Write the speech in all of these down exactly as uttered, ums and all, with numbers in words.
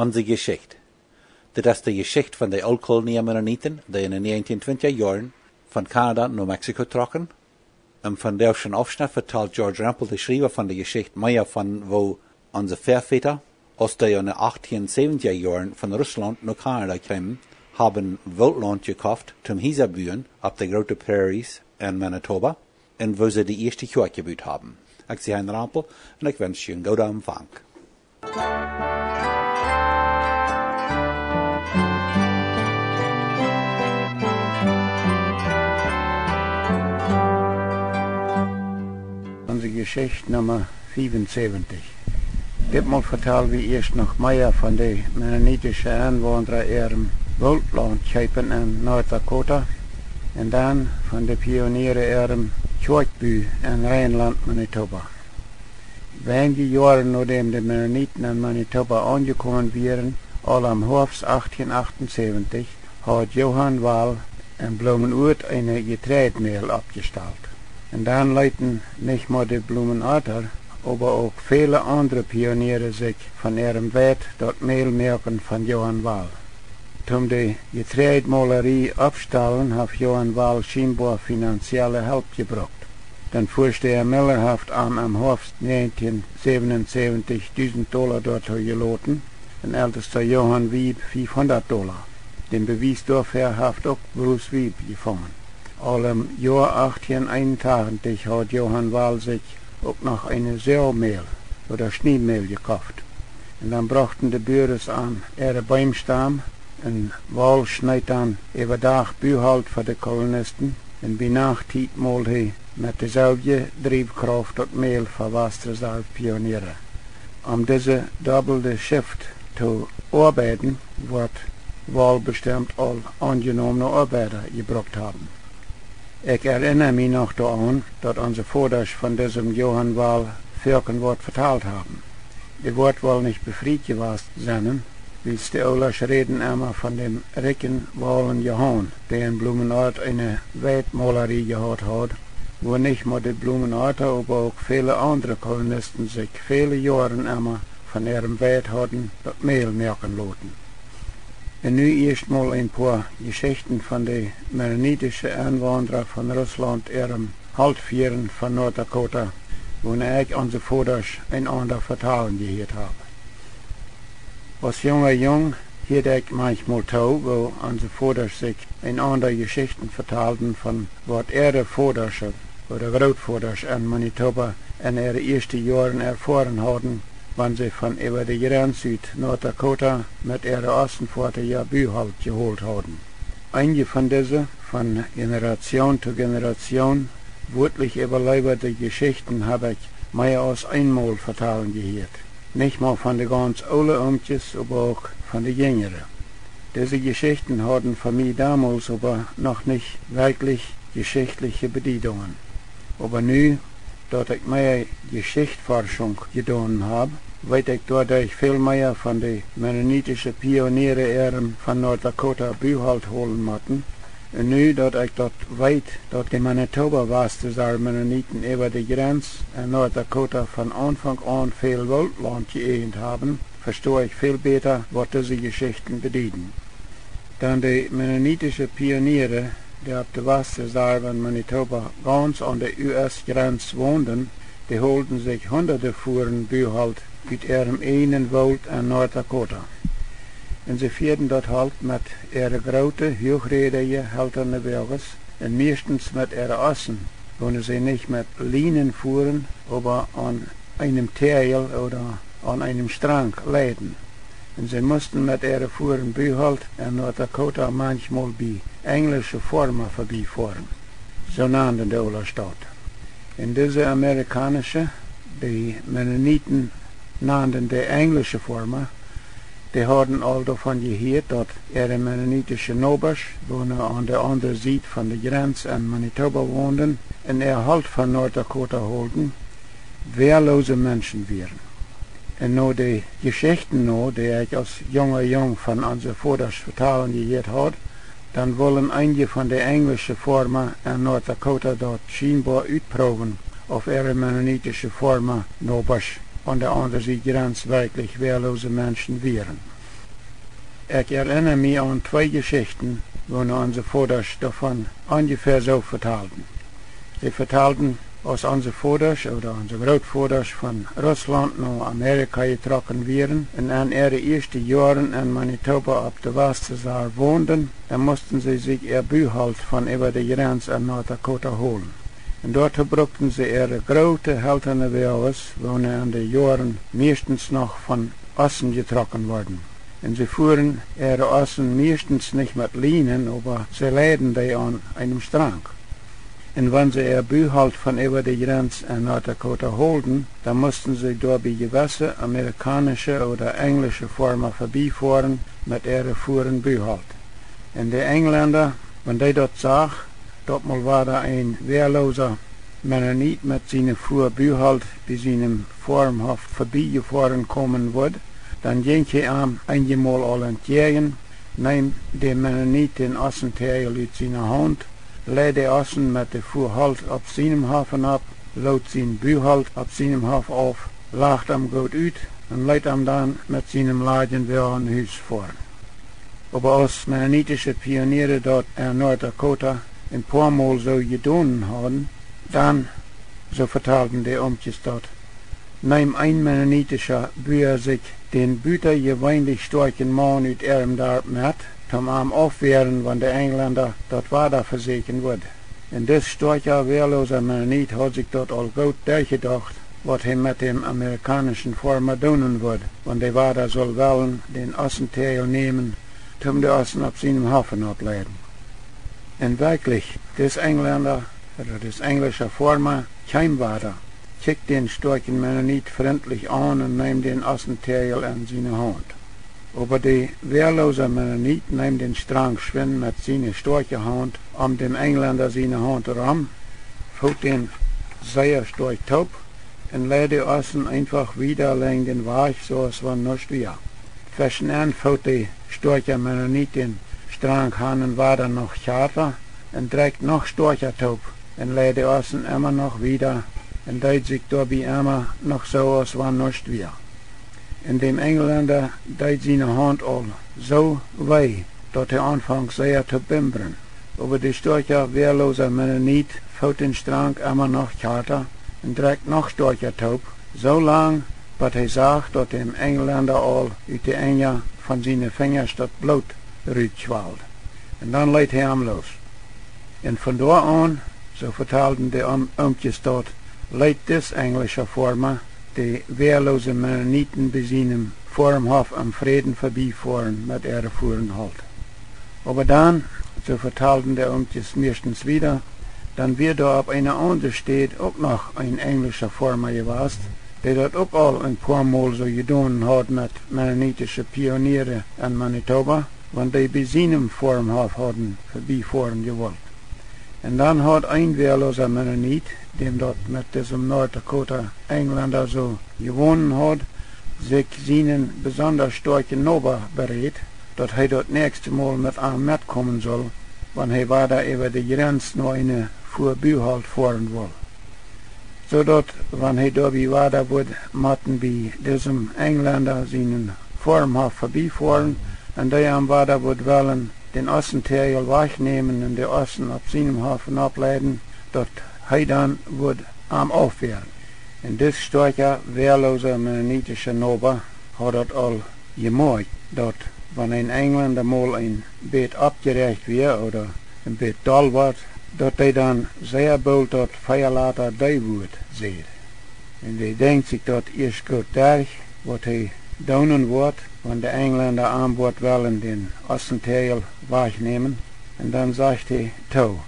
Onse Jeschicht. Dit es de Jeschicht von de Ooltkolonie Mennoniten, dee en de 1920 Joaren von Kanada no Mexiko trocken. Un von disen Aufschnett vetalt George Rempel, de Schriewa von de Jeschicht, mea von woo onse Väaväda, aus dee en de 1870 Joaren von Russlaunt no Kanada kjeemen, haben Wooltlaunt jekoft, toom Hiesa buen opp de groote Prairies en Manitoba, un woo see de ieeschte Kjoakj jebut haben. Ekj sie Hein Rempel un ekj wensch junt gooden Empfang. Onse Jeschicht Numma 75. Ditmol vetal wie ieescht noch mea von de mennonitische Enwaundra äarem Wooltlaunt kjeepen en North Dakota un dan von de Pioniere äarem Kjoakjbu en Reinlaunt, Manitoba. Weinje Joaren nodäm de Mennoniten en Manitoba aunjekomen wieren, aul em Hoafst 1878, haud Johann Wall en Blumenort eene Jetreidmäl oppjestalt. Un dan leeten nich mau de Blumenorter, oba uk väle aundre Pioniere sikj von äarem Weit daut Mäl moaken von Johann Wall. Toom de Jetreidmolerie oppstalen haft Johann Wall schienboa finanzielle Help jebrukt. Dan Väasteha Miller haft am em Hoafst 1977 dusent Dolla doatoo jeloten, un Eltesta Johann Wiebe 500 Dolla. Dän Bewies doafäa haft uk Bruce Wiebe jefungen. Aul em Joa 1881 haud Johann Wall sikj uk noch eene Säamäl ooda Schniedmäl jekoft. Un dan brochten de Buaren am äare Beemstam, un Wall schneet dan äwadach Buholt fa de Kolonisten, un bie Nachttiet molt hee met deselwje Driewkrauft daut Mäl fa Wastreserw Pioniere. Om dise dobbelde Schift to oabeiden, woat Wall bestemt aul aunjenomne Oabeida jebrukt haben. Ekj erinna mie noch doaraun, daut onse Vodasch von disem Johann Wall foaken waut vetalt haben. Dee woat woll nich befriet jewast sennen, wiels de Ooltläaja räden emma von däm rikjen Waulen Johaun, dee en Blumenort eene Weidmolerie jehaut haud, wua nich mau de Blumenorta, oba uk väle aundre Kolonisten sikj väle Joaren emma von äarem Weit hauden daut Mäl moaken loten. Un nu ieescht mol een poa Jeschichten von de mennonitische Enwaundra von Russlaunt äarem Holtfieren von North Dakota, woone ekj onse Vodasch eenaunda vetalen jehieet hab. Aus junga Jung hieed ekj manchmol too, woo onse Vodasch sikj eenaunda Jeschichten vetalden von waut äare Vodasch ooda Grootvodasch en Manitoba en äare ieeschte Joaren erfoaren hauden, wan see von äwa de Jrenz ut North Dakota met äare Ossen Foatieja Buholt jeholt hauden. Eenje von dise, von Generation to Generation, wieedlich äwalieewade Jeschichten hab ekj mea aus eenmol vetalen jehieet. Nich mau von de gaunz oole Omkjes, oba uk von de jinjre. Dise Jeschichten hauden fa mie domols oba noch nich werkjlich jeschichtliche Bediedungen. Oba nu, daut ekj mea Jeschichtforschunk jedonen hab, weet ekj doaderch väl mea von de mennonitische Pioniere äarem von North Dakota Buholt holen motten, un nu daut ekj daut weet, daut de Manitoba Wastreserw Mennoniten äwa de Jrenz en North Dakota von Aunfank aun väl Wooltlaunt jeäjent haben, vesto ekj väl bäta, waut dise Jeschichten bedieden. Dan de mennonitische Pioniere, dee opp de Wastreserw en Manitoba gaunz aun de U S Jrenz wonden, dee holden sikj hundade Fuaren Buholt ut äarem eejnen Woolt en North Dakota. Un see fieeden daut Holt met äare groote, huachrädje, heltane Woages un mieeschtens met äare Ossen, woone see nich met Lienen fuaren, oba aun eenem Täajel ooda aun eenem Strank leiden. Un see musten met äare Fuaren Buholt en North Dakota manchmol bie enjlische Foarma febie foaren. Soo nanden de Ooltstaut. Un dise amerikaunische, de Mennoniten nanden de enjlische Foarma, dee hauden aul doavon jehieet, daut äare mennonitische Nobasch, woone aun de aundre Sied von de Jrenz en Manitoba wonden un äa Holt von North Dakota holden, wäaloose Menschen wieren. Un no de Jeschichten no, dee ekj aus junga Jung von onse Vodasch vetalen jehieet haud, dan wullen eenje von de enjlische Foarma en North Dakota daut schienboa utproowen, auf äare mennonitische Foarma Nobasch aun de aundre Sied Jrenz werkjlich wäaloose Menschen wieren. Ekj erinna mie aun twee Jeschichten, woo onse Vodasch doavon onjefäa soo vetalden. See vetalden, aus onse Vodasch ooda onse Grootvodasch von Russlaunt no Amerika jetrocken wieren un en äare ieeschte Joaren en Manitoba opp de Wastresarw wonden, dan musten see sikj äa Buholt von äwa de Jrenz en North Dakota holen. Un doatoo brukten see äare groote heltane Woages, woone en de Joaren mieeschtens noch von Ossen jetrocken worden. Un see fuaren äare Ossen mieeschtens nich met Lienen, oba see leiden dee aun eenem Strank. Un wan see äa Buholt von äwa de Jrenz en North Dakota holden, dan musten see doa bie jewesse amerikaunische ooda enjlische Foarma vebiefoaren met äare Fuaren Buholt. Un de Enjlenda, wan dee daut sach, daut mol wada een wäalosa Mennonit met siene Fua Buholt bie sienem Foarmhoff vebiejefoaren komen wudd, dan jinkj hee am eenjemol aul entjäajen, neem däm Mennonit dän Ossentäajel ut siene Haunt, leid de Ossen met de Fua Holt opp sienem Hoff opp, lood sien Buholt opp sienem Hoff auf, lacht am goot ut un leet am dan met sienem ladjen Woagen no Hus foaren. Oba aus mennonitische Pioniere daut en North Dakota een poa Mol soo jedonen hauden, dan, soo vetalden de Omkjes daut, neem een mennonitischa Bua sikj dän butajeweenlich stoakjen Maun ut äarem Darp met, toom am aufwäaren, wan de Enjlenda daut wada vesäkjen wudd. Un dis stoakja, wäalosa Mennonit haud sikj daut aul goot derchjedocht, waut hee met däm amerikaunischen Foarma doonen wudd, wan dee wada sull wellen dän Ossentäajel nämen, toom de Ossen opp sienem Hoff oppleiden. Un werkjlich, dis Enjlenda, ooda dis enjlischa Foarma, kjeem wada, kjikjt dän stoakjen Mennonit frintlich aun un neem dän Ossentäajel en siene Haunt. Oba de wäalosa Mennonit neem dän Strank schwind met siene stoakje Haunt om däm Enjlenda siene Haunt rom, foot dän sea stoakj toop un leid de Ossen eenfach wieda lenjd dän Wajch, soo aus wan nuscht wia. Tweschenenn foot de stoakja Mennonit dän Strank han un wada noch kjata un drekjt noch stoakja toop un leid de Ossen emma noch wieda un deed sikj doabie emma noch soo aus wan nuscht wia. Un däm Enjlenda deed siene Haunt aul soo wee, daut hee aunfonk sea to bimbren. Oba de stoakja, wäalosa Mennonit foot dän Strank emma noch kjata un drekjt noch stoakja toop, soo lang, bat hee sach, daut däm Enjlenda aul ut de Enja von siene Finjasch daut Bloot rutkjwald. Un dan leet hee am loos. Un von doa aun, soo vetalden de Om-, Omkjes daut, leet dis enjlischa Foarma de wäalosa Mennoniten bie sienem Foarmhoff em Fräden vebiefoaren met äare Fuaren Holt. Oba dan, soo vetalden de Omkjes mieeschtens wieda, dan wia doa opp eene aundre Städ uk noch een enjlischa Foarma jewast, dee daut uk aul een poa Mol soo jedonen haud met mennonitische Pioniere en Manitoba, wan dee bie sienem Foarmhoff hauden vebiefoaren jewult. Un dan haud een wäalosa Mennonit, däm daut met disem North Dakota Enjlenda soo jewonen haud, sikj sienen besonda stoakjen Noba beräd, daut hee daut näakjste Mol met am metkomen sull, wan hee wada äwa de Jrenz no eene Fua Buholt foaren wull. Soo daut, wan hee doabie wada wudd motten bie disem Enjlenda sienen Foarmhoff vebiefoaren un dee am wada wudd wellen dän Ossentäajel wajchnämen un de Ossen opp sienem Hoff oppleiden, daut hee dan wudd am aufwäaren. Un dis stoakja, wäalosa mennonitischa Noba haud daut aul jemoakjt, daut wan een Enjlenda mol een bät oppjeräacht wia ooda een bät doll wort, daut dee dan sea boolt daut vea lata dee Wuat säd. Un dee denkjt sikj daut ieescht goot derch, waut hee doonen woat, wan de Enjlenda am woat wellen dän Ossentäajel wajchnämen. Un dan sajcht hee too,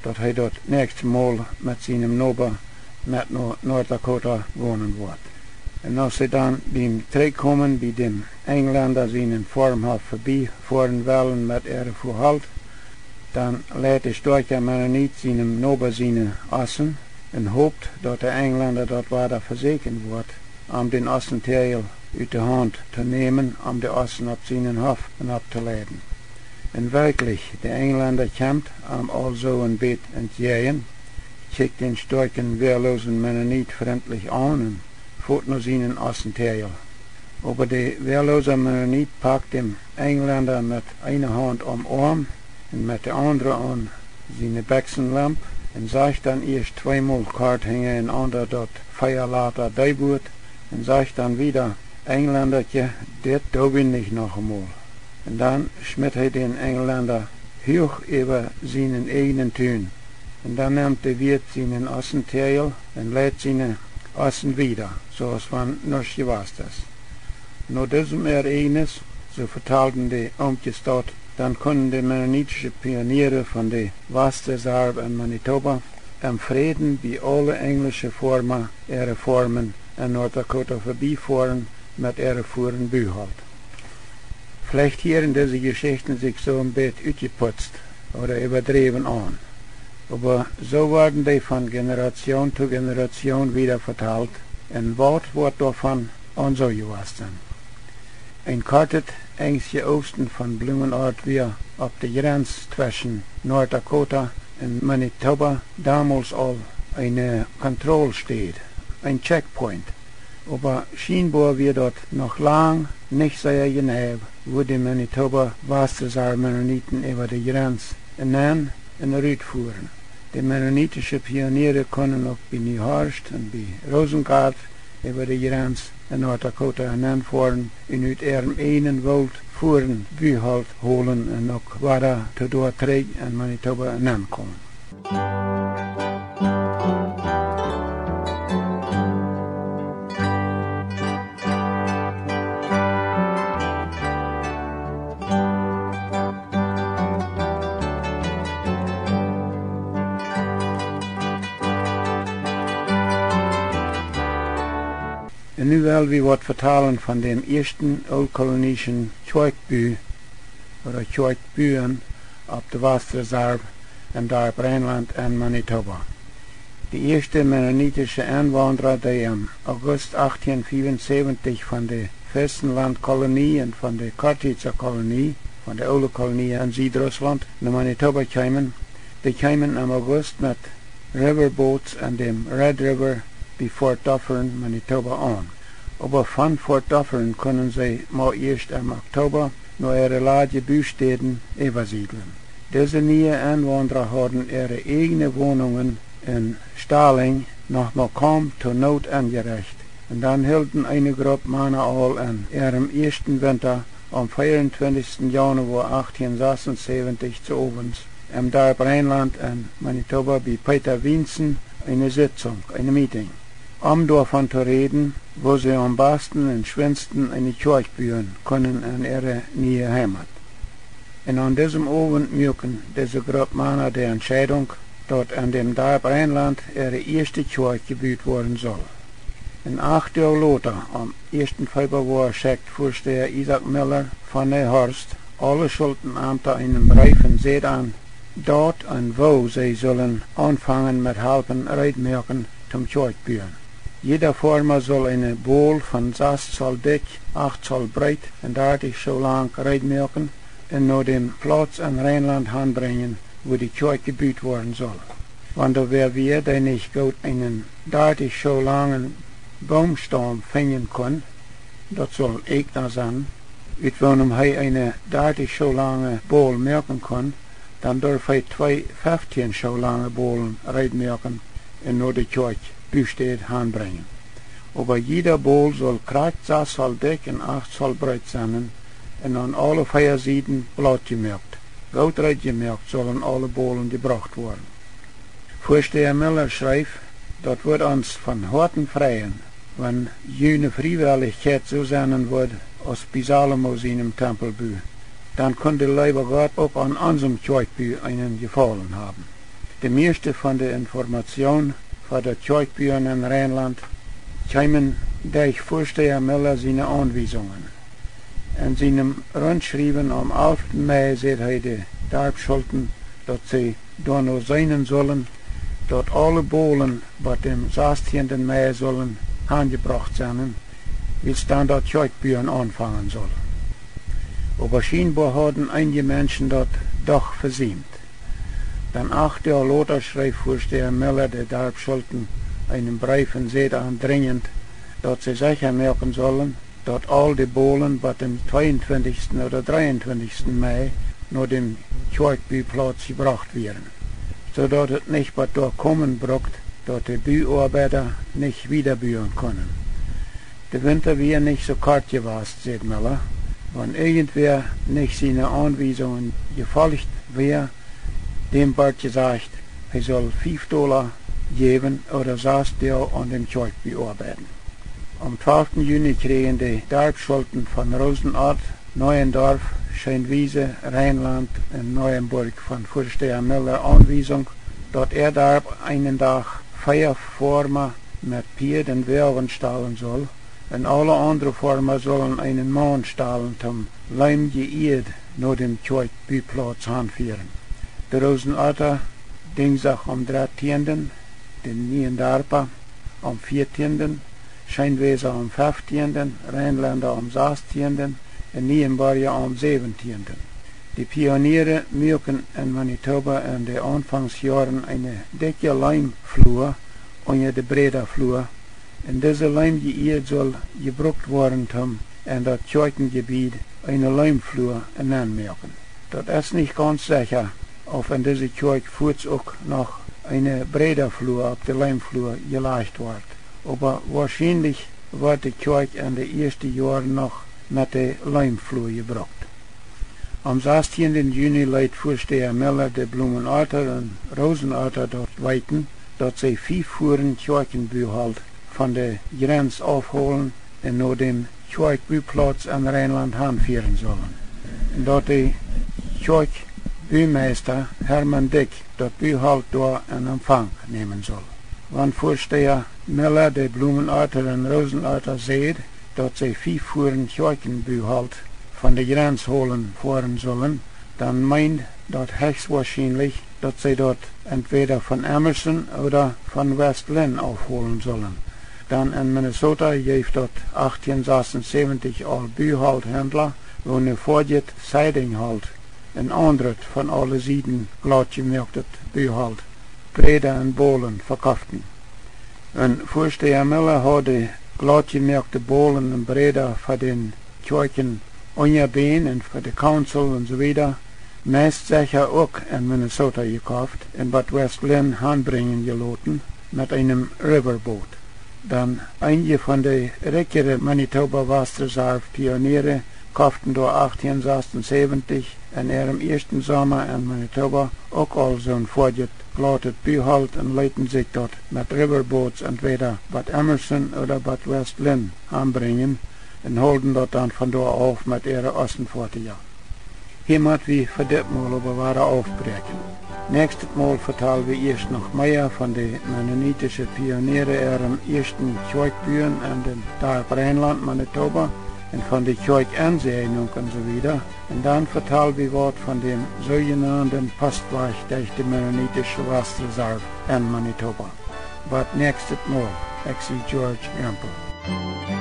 daut hee daut näakjste Mol met sienem Noba met no North Dakota gonen woat. Un aus see dan biem Trigjkomen bie däm Enjlenda sienen Foarmhoff vebiefoaren wellen met äare Fua Holt, dan leet de stoakja Mennonit sienem Noba siene Ossen un hopt, daut de Enjlenda daut wada vesäkjen woat, am dän Ossentäajel ut de Haunt to nämen, om de Ossen opp sienen Hoff opptoleiden. Un werkjlich, de Enjlenda kjemt am aulsoo een bät entjäajen, kjikjt dän stoakjen, wäalosen Mennonit frintlich aun un foot no sienen Ossentäajel. Oba de wäalosa Mennonit pakt däm Enjlenda met eene Haunt aum Oam un met de aundre aun siene Bekjsenlemp un sajcht dan ieescht tweemol kort hinjarenaunda daut vea lata Deewuat un sajcht dan wieda: "Enjlendakje, dit doo wie nich noch emol." Un dan schmit hee dän Enjlenda huach äwa sienen ieejnen Tun. Un dan nemt de Wieet sienen Ossentäajel un leit siene Ossen wieda, soo aus wan nuscht jewast es. No disem Ereignis, soo vetalden de Oomkjes daut, dan kunnen de mennonitische Pioniere von de Wastreserw en Manitoba em Fräden bie aule enjlische Foarma äare Foarmen en North Dakota verbiefoaren met äare Fuaren Buholt. Veleicht hieren dise Jeschichten sikj soo een bät utjeputzt ooda äwadräwen aun. Oba soo worden dee von Generation to Generation wieda vetalt, un waut woat doavon aun soo jewast sennen? Een kortet, enjstje Oosten von Blumenort wia opp de Jrenz tweschen North Dakota un Manitoba domols aul eene Kontrollstäd, een checkpoint. Oba schienboa wia daut noch lang nich sea jeneiw, wua de Manitoba Wastreserw Mennoniten äwa de Jrenz enenn un erut fuaren. De mennonitische Pioniere kunnen uk bie New Horscht un bie Rosengart äwa de Jrenz en North Dakota enenn foaren un ut äarem ieejnen Woolt Fuaren Buholt holen un uk wada to doa trigj en Manitoba enenn komen. Un nu well wie waut vetalen von däm ieeschten ooltkolonieschen Kjoakjbu, ooda Kjoakjbuen, opp de Wastreserw em Darp Reinland en Manitoba. De ieeschte mennonitische Enwaundra, dee em August achtieen fiewunsäwentich von de Festenlandkolonie un von de Chortitza Kolonie, von de oole Kolonie en Siedrusslaunt, no Manitoba kjeemen, dee kjeemen em August met riverboats en däm Red River bie Fort Dufferin, Manitoba aun. Oba von Fort Dufferin kunnen see mau ieescht em Oktoba no äare ladje Bustäden äwasiedlen. Dise niee Enwaundra hauden äare ieejne Wonungen un Stalinj noch mau kaum to Noot enjerecht, un dan hilden eene Grupp Mana aul en äarem ieeschten Winta aum veeauntwintichsten Januoa achtieen sasunsäwentich sowents em Darp Reinland en Manitoba bie Peter Wiensen eene Sitzunk, eene Meeting, om doavon to räden, woo see aum basten un schwinsten eene Kjoakj buen kunnen en äare niee Heimat. Un aun disem Owent muaken dise Grupp Mana de Entscheidunk, daut en däm Darp Reinland äare ieeschte Kjoakj jebut woaren sull. Un acht Doag lota, aum ieeschten Feebawoa, schekjt Väastäa Isaak Miller von Neihorscht aule Schultenamta eenen Breef un säd an, daut un woo see sullen aunfangen met halpen reed moaken toom Kjoakj buen. Jieda Foarma sull eene Bol von sas Zoll dikj, acht Zoll breet un dartich Schoo lang reed moaken un no däm Plauz en Reinland han brinjen, wua de Kjoakj jebut woaren sull. Wan doa wäa wia, dee nich goot eenen dartich Schoo langen Boomstaum finjen kunn, daut sull Ekna sennen, ut woonem hee eene dartich Schoo lange Bol moaken kunn, dan durf hee twee feftieen Schoo lange Bolen reed moaken un no de Kjoakj Bustäd han brinjen. Oba jieda Bol sull krakjt sas Zoll dikj un acht Zoll breet sennen un aun aule vea Sieden plaut jemoakt. Goot reed jemoakt sullen aule Bolen jebrocht woaren. Väastäa Miller schreef: "Daut wudd ons von Hoaten freien, wan june Friewellichkjeit soo sennen wudd aus bie Salomo sienem Tempelbu. Dan kunn de leewa Gott uk aun onsem Kjoakjbu eenen Jefaulen haben." De mieeschte von de Information fa daut Kjoakjbuen en Reinland kjeemen derch Väastäa Miller siene Aunwiesungen. En sienem Runtschriewen aum alften Mei säd hee de Darpschulten, daut see doano seenen sullen, daut aule Bolen bot däm sastieenden Mei sullen hanjebrocht sennen, wiels dan daut Kjoakjbuen aunfangen sull. Oba schienboa hauden eenje Menschen daut doch vesiemt. Dan acht Doag lota schreef Väastäa Miller de Darpschulten eenen Breef un säd an drinjent, daut see secha moaken sullen, daut aul de Bolen bat dän tweeuntwintichsten ooda dreeuntwintichsten Mei no däm Kjoakjbuplauz jebrocht wieren, soo daut et nich bat doa komen brukt, daut de Buoabeida nich wieda buen kunnen. De Winta wia nich soo kort jewast, säd Miller. Wan irjentwäa nich siene Aunwiesungen jefolcht wia, däm wort jesajcht, hee sull fief Dola jäwen ooda sas Doag aun däm Kjoakjbu oabeiden. Aum twalften Juni kjrieejen de Darpsschulten von Rosenort, Neuendorf, Scheenwiese, Reinland un Neuenburg von Väastäa Miller Aunwiesunk, daut äa Darp eenen Dach vea Foarma met Pieed un Woagen stalen sull, un aule aundre Foarma sullen eenen Maun stalen toom Leem Ieed no däm Kjoakjbuplauz hanfieren. De Rosenorta Dinjsdach aum dartieenden, de Nieendarpa aum vieetieenden, Scheenwiesa aum feftieenden, Reinlenda aum sastieenden un Nieenborja aum säwentieenden. De Pioniere muaken en Manitoba en de Aunfangsjoaren eene dikje Leemflua unja de Brädaflua, un dise Leem Ieed sull jebrukt woaren toom en daut Kjoakjenjebied eene Leemflua nenmoaken. Daut es nich gaunz secha, auf en dise Kjoakj fuaz uk noch eene Brädaflua opp de Leemflua jelajcht wort, oba woarschienlich wort de Kjoakj en de ieeschte Joaren noch met de Leemflua jebrukt. Aum sastieenden Juni leet Väastäa Miller de Blumenorta un Rosenorta daut weeten, daut see fief Fuaren Kjoakjenbuholt von de Jrenz aufholen un no däm Kjoakjbuplauz en Reinland hanfieren sullen, un daut de Kjoakjbumeista Hermann Dyck daut Buholt doa en Empfank nämen sull. Wan Väastäa Miller de Blumenorta un Rosenorta säd, daut see fief Fuaren Kjoakjenbuholt von de Jrenz holen foaren sullen, dan meend daut hechst woarschienlich, daut see daut entwäda von Emerson ooda von West Linn aufholen sullen. Dan en Minnesota jeef daut achtieen sasunsäwentich aul Buholthendla, woone foadjet Sidingholt un aundret von aule Sieden glautjemoaktet Buholt, Bräda un Bolen vekoften. Un Väastäa Miller haud de glautjemoakte Bolen un Bräda fa dän Kjoakjenunjabän un fa de Council un soo wieda meist secha uk en Minnesota jekoft un bat West Linn hanbrinjen jeloten met eenem Riverboat. Dan eenje von de rikjere Manitoba Wastreserw Pioniere koften doa achtieen sasunsäwentich en äarem ieeschten Somma en Manitoba uk aul soon foadjet glautet Buholt un leeten sikj daut met Riverboats entwäda bat Emerson ooda bat West Linn hanbrinjen un holden daut dan von doa auf met äare Ostenfoatieja. Hia mott wie fa dit Mol oba wada aufbräakjen. Näakjstet Mol vetal wie ieescht noch mea von de mennonitische Pioniere äarem ieeschten Kjoakjbuen en dän Darp Reinland, Manitoba, un von de Kjoakjensäajnunk un soo wieda. Un dan vetal wie waut von däm soojenaunten Postwajch derch de mennonitische Wastreserw en Manitoba. Bat näakjstet Mol, ekj sie George Rempel.